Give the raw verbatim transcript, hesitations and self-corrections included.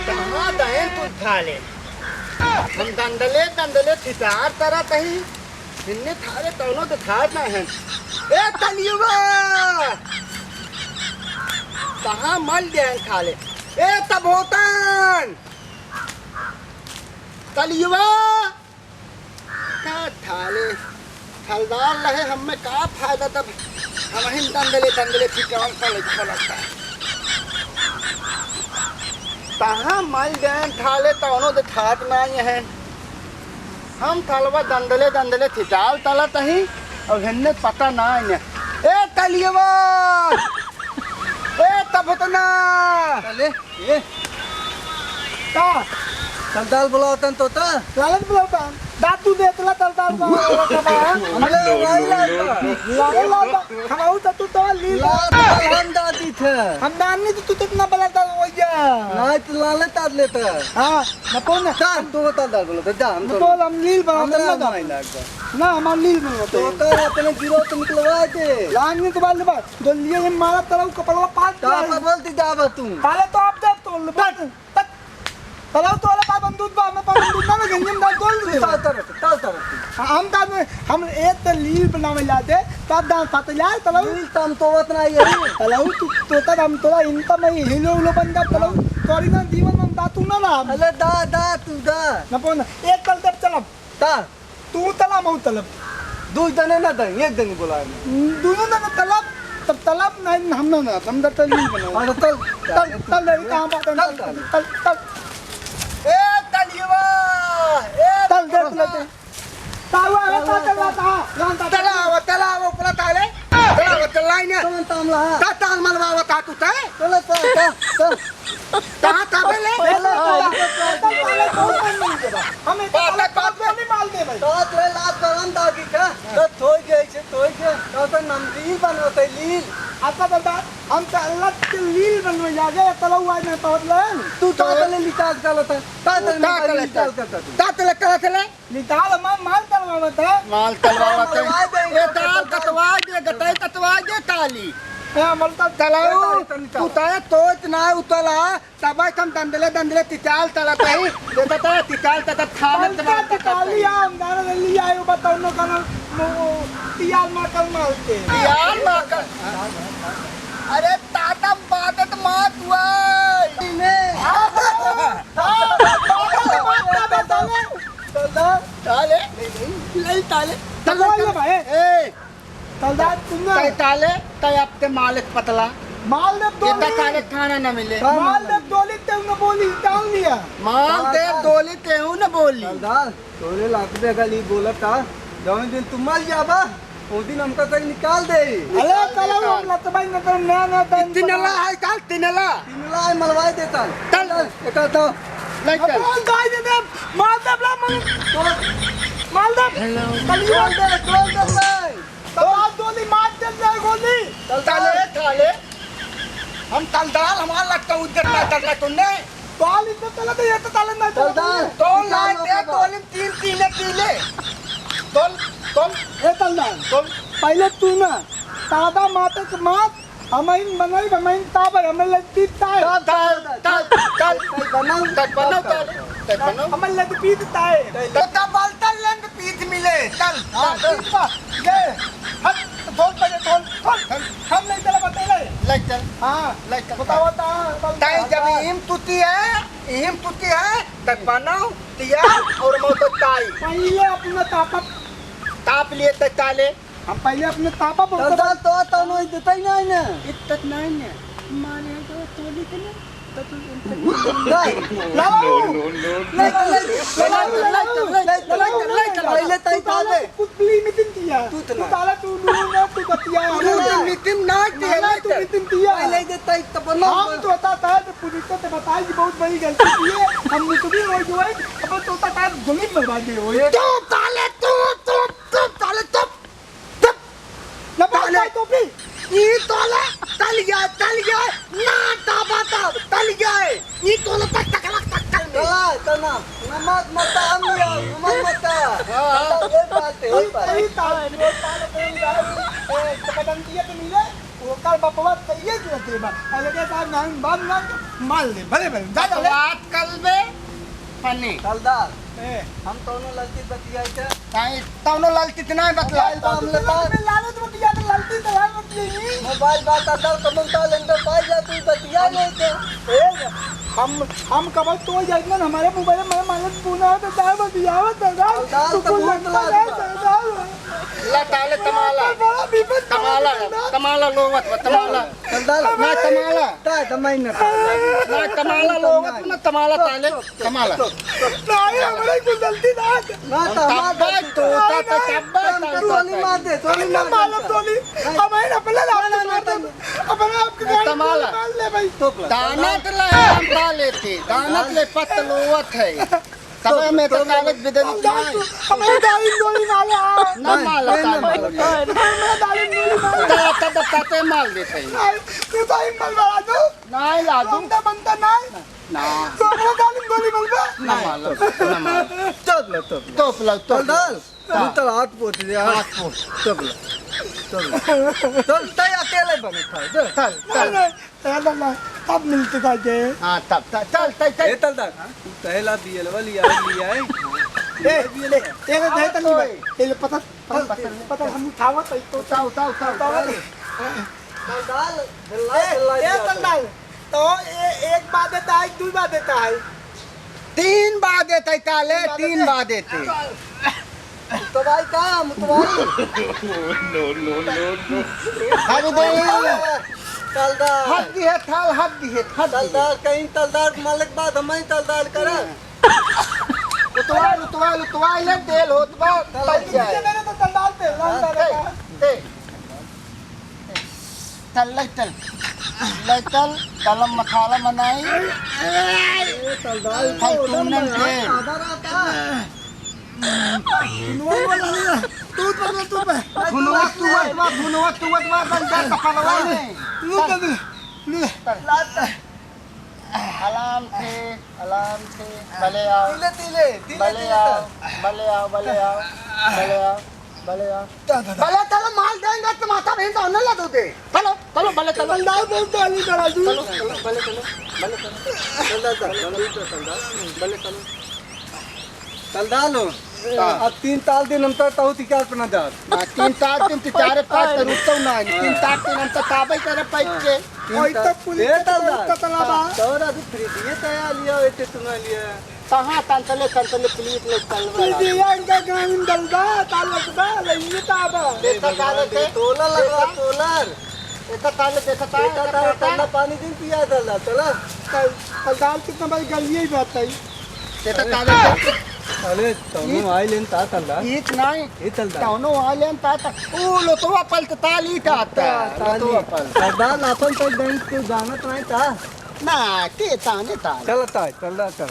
कहाँ दहेन तू थाले? हम दंदले दंदले थितार तरत ही। इन्ने थारे तौनो दिखात ना है। ए तलियुआ! कहाँ मल गए थाले? ए तबोतन! तलियुआ! का थाले? थलदार रहे, हमें का फायदा तब? हम ही दंदले दंदले थितार तरत खलता। कहाँ मल गए थाले तौनो दिखात ना है। हम थलवा दंदले दंदले थिताल तलत ही, और हिन्ने पता ना है। ए तलियवा! ए तबतना! तले, ए। का? तलदाल बुलावतन तो ता? लालच बुलावतन। दातू देतला तलदाल बुलावतन। हमले वाई लाल बा। लाल लाल बा। खमाऊ त तू तो लील बा। लाल बा, हम दादी थे। हम नानी तो तू तो इतना बड़ा दल हो गया। नहीं तो लाले तार लेता। हाँ। ना कौन है? जा, हम तो बता दे बोलो, तो जा, हम तो तो हम लील बना, हमरा ना माय लागबा। ना, हमार लील बना तो तो। कर अपने गिरो तो निकलवा दे। लांग नहीं तो बाल बा, गोलियां ये मारा तरह कपड़वा पाट का जाए। पर बोलती जाबा तू? पहले तो आप दे तो ले, बस, बस। तरह तो वाला पास बंदूक बा, हमें पास बंदूक ना लगे, हम डाल तोड़ दे। ताल तरह, ताल तरह। हम दाद में, हम एक तो लील बनावे जाते, तब दान साथ जाए, तलाऊ। लील तम तो वतना यही। तलाऊ तू, तो तब हम तोला इनका मैं हिलो उलो बन जा, तलाऊ। तोरी ना जीवन में दातू ना ना। अरे दा, दा, तू दा। ना पौन, एक तल तब चलब। ता। तू तला, मऊ तलब। दू जने ना दे, एक जने बोला है। दोनों ना तलब, तब तलब नहीं, हम ना ना, हम तो तल नहीं बना। हाँ, तो तल। तल, तल, तल, कहाँ बात है? तल, तल। तल, तल। ए, तलियवा, ए, तल, दे, तल, दे। तावा, ए, ता, तल, ता, लान, ता, तलावा, तलावा, ऊपर ताले। तलावा, तलाई ने। कौन तामला है? ता, ताल मलवा, बता तू, ता। चलो, चलो, चलो, चलो। कहाँ ताबे ले? पहले तो पहले तो नहीं देबा। हम एक पहले बात बात में नहीं माल दे भाई। तो तेरे लात गरम दागी का? तो थोई गए छे, थोई गए। तो तो नमकीन बनवते लील। अच्छा दादा, हम तो अलग के लील बनवे जागे, तलौ आज नहीं पहुँच ले। तू तो पहले लिकास कर लेता। ता तले ता तले निकाल करता तू। ता तले करा तले। निकाल, हमार माल तलवावत है। माल तलवावत है। तलवाई दे, ए, ताल कटवाई दे, गटाई कटवाई दे, ताली। हाँ, मलता तलाऊ, तलाऊ, तलाऊ। तू ताया तोच ना उतला, तब हम दंदले, दंदले तिताल तलत ही, देखा ता तिताल तलत खाने पलटा तमाल तलत तिताली ही। आ, हम दाना ले लिया, आयो बताओ नो कानो, मो, तियाल माकल माल के। तियाल माकल। अरे, ताता बादत मात हुआ। हाँ, हाँ, बादत मात हुआ, ताले। ताले। ताले। नहीं, नहीं। नहीं, ताले। ताले, ताले। भाई। ए। ताले, तुम ना। ताले, ताले, ताले, अब ते मालिक पतला। माल दे दो ये तो ली। ताले खाना ना मिले। माल दे दो ली, ते उन्हें बोली, डाल लिया। माल दे दो ली, ते उन्हें बोली। ताले, तोरे लात पे गली बोलत था, जौन दिन तू मर जाबा, ओ दिन हमका तक निकाल दे। अरे, चलो, हम लतबाई न तो ना, ना, ना, इतने ला है, चल, तीन ला। तीन ला है, मलवाई दे, चल। चल। चल, एक तो। नहीं, चल। बोल, दाई दे दे, मार दे, बला, मार। तो मार दे। हेलो। चल, ये मार दे, बोल दे, भाई। तो आज गोली मार दे, दे गोली। चल, ताले, चल। ताले। हम तलदाल, हमार लगता उज्जत ना चलता तुमने। तोल इतना तला तो ये तो तला ना चला तलदार। तोल लाए दे, तोल तीन तीले तीले। तोल, तोल। ए तलदार। तोल। पहले तू ना, तादा माते के मात, हम इन बनाई, हम इन ताबा, हमें लगती ताए। तल, तल, तल, तल। तल बनाओ। तल बनाओ, तल। तल बनाओ। हमें लगती ताए। तल। तो तब बलता लंग पीठ मिले, चल, हाँ, चल। पीठ पा, ये, हट, ढोल बजे, ढोल, ढोल। हम नहीं चला बतेले। ले चल। हाँ, ले चल। बताओ ता, बताओ ताई ता, जब ता। इम तुती है, इम तुती है, तब बनाओ, तिया और मौत ताई। पहले अपना तापा। ताप लिए तो ताले। हम पहले अपने तापा बहुत दादा, तो, तो नहीं देता ही नहीं ना। इतना नहीं ना। माने तो, तो नहीं देना। लाओ। पहले तई ताले। कुछ भी नितिन दिया। तू तो ना। तू ताला तू नूर ना तू बतिया। तू तो नितिन ना दिया, ना, ना, तू नितिन दिया। पहले जे तई तो बना। हम तो होता था तो पुलिस को तो बताई कि बहुत बड़ी गलती की है। हम मुझे भी हो गए, अब तो होता था गोली मरवा दे हो। तू ताले, तू, तू, तू ताले, तू। चुप! ना बोल ताले। भाई टोपी। ई तोले तल गया, तल गया, ना ताबा ताब, तल गया है। ई तोले तक तकलक तक तल में। तला, तना। नमक मता हम लिया, नमक मता। हाँ। ये बात है, ये बात है। ई ताले, ई ताले, ए, कदम दिए तो मिले। ओकर बपवा तइये के लते बा। अलगे साहब नाम बाप नाम मार ले, भले, भले, जा, जा, ले। बात कर बे, फनी। सरदार, ए। हम तौनो ललती बतियाई के। नहीं, तौनो ललती त नहीं बतला। मोबाइल बा हमले पास। में लालच बतिया के ललती त लाल बतियाई। मोबाइल बा सरदार, कमल का लेंदर पाई जा, तू बतिया ले के। ए, हम, हम कबल तो जाइत ना, हमारे मोबाइल में मालूम पूना है, तो दाल बतियावत सरदार। सरदार, तू तो कुल बहुत ललता लाज है, बा। सरदार। ला ताले तमाला। बड़ा विपद तमाला, बा। तमाला लोवत बा, तमाला। सरदार, ना तमाला। ता, तमाई ना। ना तमाला लोवत ना तमाला ताले, तमाला। ना, ये हमारे कुल गलती ना। ना, हम तमाला तब्बा गलती तो ना। होता तो तब्बा हम तो तो गोली होता। मार दे, गोली ना मार मालूम दे। गोली। हमारे अपने आप ना, ना, ना, मार दे। तम- अपने आप के ना, गाड़ी तमाला। मार ले भाई। दाना तो ला, हम ता लेते, दाना तो ले पत्त लोवत है। तबे में तो कागज बिदरी किया है। हमारे दाढ़ी गोली मारे आ। ना नहीं, माला नहीं, ताले। नहीं, नहीं। हमारे दाढ़ी गोली मारे। ता, ता, ता, ता, ते माल देते हैं। नहीं, तू दाढ़ी मल मारा तू। नहीं, लादू। बनता, बनता नहीं। ना। तू हमारे दाढ़ी गोली मलबा। ना माला, ना माला। तोप लो, तोप लो। तोप लो, तोप लो। चल, चल। हाँ। तू तो हाथ पोत दे, हाथ। हाथ पोत। तोप लो। तोप लो। चल, तै अकेले बने था, चल। चल, नहीं, चल। नहीं। ए दादा, तब मिलते था जे। हाँ, तब, तब, चल, चल, चल। ए, तलदार, तू तहला बियलवा लिया, लिया है। ए, ले, ए, ले, दे तनी भाई। ए, ले, पता, पता, पता, पता, हम उठावत है, तो उठा, उठा, उठा, उठा। उठावत है। तलदार, गल्ला, ए, गल्ला ए, दिया तलदार, तो ए, एक बात देता है, दो बात देता है। तीन बात देता है, ताले, तीन बात देते। मुतवाई का, मुतवाई? No, no, no, no। हद दे। तलदार। हद दी है, थाल हद दी है, हद दी है। तलदार, कहीं तलदार मालिक बात हमें तलदार करा। उतवाल, उतवाल, उतवाल ले, तेल होत बा, तल जाए। दे, दे, दे, तलदार तेल, तलदार दे, तेल। दे। तल, लई तल। लई तल, कलम मखाला मनाई। ए, तलदार, फलतूनन के। आधा रात आ। खुनवा वाला ले, तू तो ले, तू पे। खुनवा तुवत बा, खुनवा तुवत बा, बन जा कपलवा में। ले, ले, ले। आराम से, आराम से, भले आओ। तिले, तिले, तिले, भले तिले आओ, तर। भले आओ, भले आओ, भले आओ, भले आओ। दा, दा, दा। भले चलो, माल देंगे, तो माथा भेज दो, ना ला दो दे। चलो, चलो, भले चलो। बंदा बहुत गाली करा तू। चलो, चलो, भले चलो, भले चलो। चल, चल, चल, चल, चल, चल, भले चलो। तलदार लो। हाँ। अब तीन ताल दिन हम तो तहु तिकार पर ना जात। हाँ, तीन ताल दिन तिकारे पास तो रुकतो ना है। तीन ताल दिन हम तो ताबे करे पैठ के। तीन ओई ताल। तो पुलिस ए के तलदार। पकड़ता तला बा। तोरा भी फ्री दिए तया लिया, एते सुना लिया। कहाँ तंतले, तंतले पुलिस लोग चल रहा है। दीदी, इनका ग्रामीण दलदा, ताल लगदा, लइये ताबा। देखा ताले ते। तोला लगवा, देखा। तोलर। देखा ताले, देखा ताले, देखा देखा ताले, ताले। ठंडा पानी दिन पिया दलदा, चला। कल, कल दाल कितना बड़ी गलिए ही बात है। देखा ताले ते। अरे, तौनो ई-, आइलेन ता तलदा। ईत नहीं। ई तलदा। तौनो आइलेन ता ता। ओ, लोतवा पल त ताली ता ता। ता, ताली। लोतवा पल। सरदार, अपन तो गंज के जानत नहीं ता। ना, ते ताने ताले। चला ता, चला ता।